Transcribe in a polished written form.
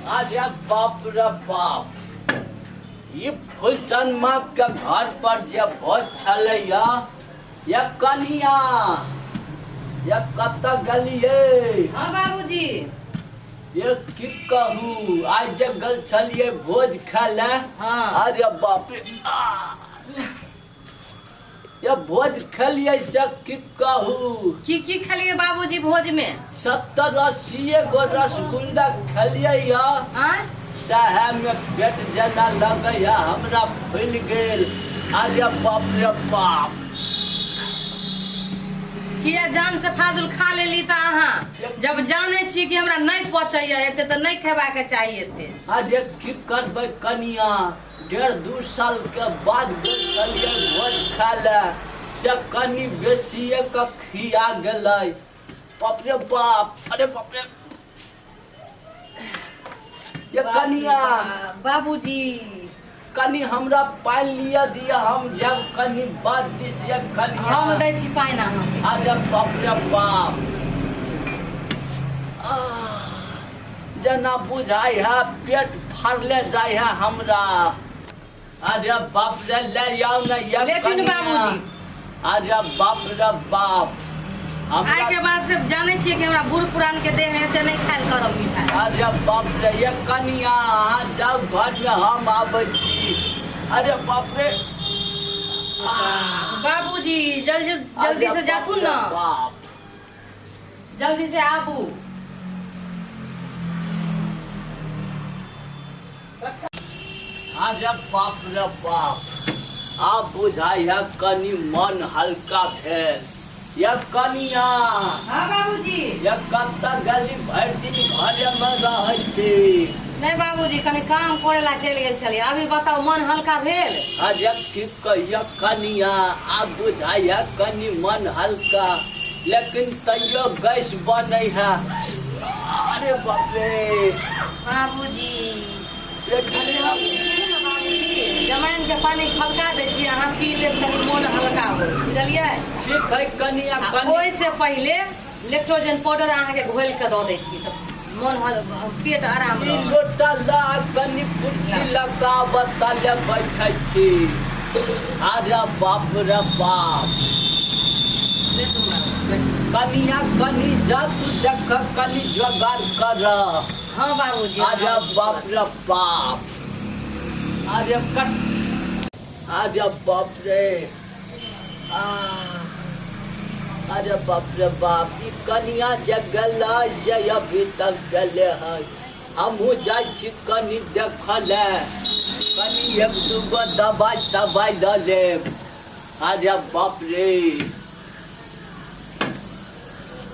अरे बाप रे बाप, ई फूलचनमा के घर पर जे भोज छलैया, ये कनिया, ये कतऽ गेलियै? हाँ बाबूजी। ये की कहू, आइ जे गेल छलियै भोज खाय लए। हाँ। अरे बाप रे, आ! ये भोज खेलियै से की कहू। की की खेलियै बाबूजी भोज में? 70-80 गो रसगुल्ला खेलियै या। आँय? सएह में पेट जेना लगैया हमरा फूलि गेल। अरे बाप रे बाप। किया जान से फाजुल खा लेली तऽ अहाँ जब जानै छी कि हमरा नहि पचैया एते तऽ नहि खेबाक चाही एते। अरे की करबै कनिया, 1.5-2 साल के बाद गेल छलियै भोज खाय लए, से कनि बेसिए के खिया गेलै। बाप रे बाप, अरे बाप रे। ये कनिया। बाबूजी। कनि हमरा पानि लिअ दिअ, हम जायब कनि बात दिस। ये कनिया। हम दै छी पानि अहाँके। अरे बाप रे बाप, आह, जेना बुझाइ है पेट फाड़ले जाइ है हमरा। अरे बाप रे, ले आउ ने ये लेथिन कनिया। बाबूजी। अरे बाप रे बाप, हमरा आइ के बाद से जानै छियै कि हमरा बूढ़ पुरान के देह एते नहि खायल करब मिठाई। अरे बाप रे, ये कनिया अहाँ जाउ घर में, हम आबै छी। अरे बाप रे। बाबूजी जल्दी जल्दी से अरे जाथुन बाप रे ना। बाप। जल्दी से आबू। अरे बाप रे बाप, आब बुझाइ है कनि मन हल्का भेल। ये कनिया। हाँ बाबूजी। ये कतऽ गेली, भरि दिन घरे में रहै छी? नहि बाबूजी, कनि काम करे ला चलि गेल छलियै। अभी बताउ, मन हल्का भेल? अरे की कहियो कनिया, आब बुझाइ है कनि मन हल्का, लेकिन तैयो गैस बनै है। अरे बाप रे। बाबूजी। ये कनिया। बाबूजी, जमाइन के पानी खलका दै छी, अहाँ पी लेब, कनि मोन हल्का हो, बुझलियै? ठीक है कनिया। आ कनि ओहिसँ पहिले लेक्ट्रोजन पाउडर अहाँके घोलि कऽ दऽ दै छी तऽ मोन पेट आराम ई रहत। लोटा ला, कनि कुर्सी लगा बताले बैठै छी। अरे बाप रे बाप। लेथुन बाबू। कनिया, कनि जा तू देख, कनि जोगाड़ कर। हाँ बाबूजी। अरे बाप रे बाप, अरे कट, अरे बाप रे, आ अरे बाप रे बाप, ई कनिया जे गेलै से अभी तक गेले है। हमहूँ जाइ छी कनि देखऽ लए, कनि एक दूगो दबाइ तबाइ लऽ लेब। अरे बाप रे।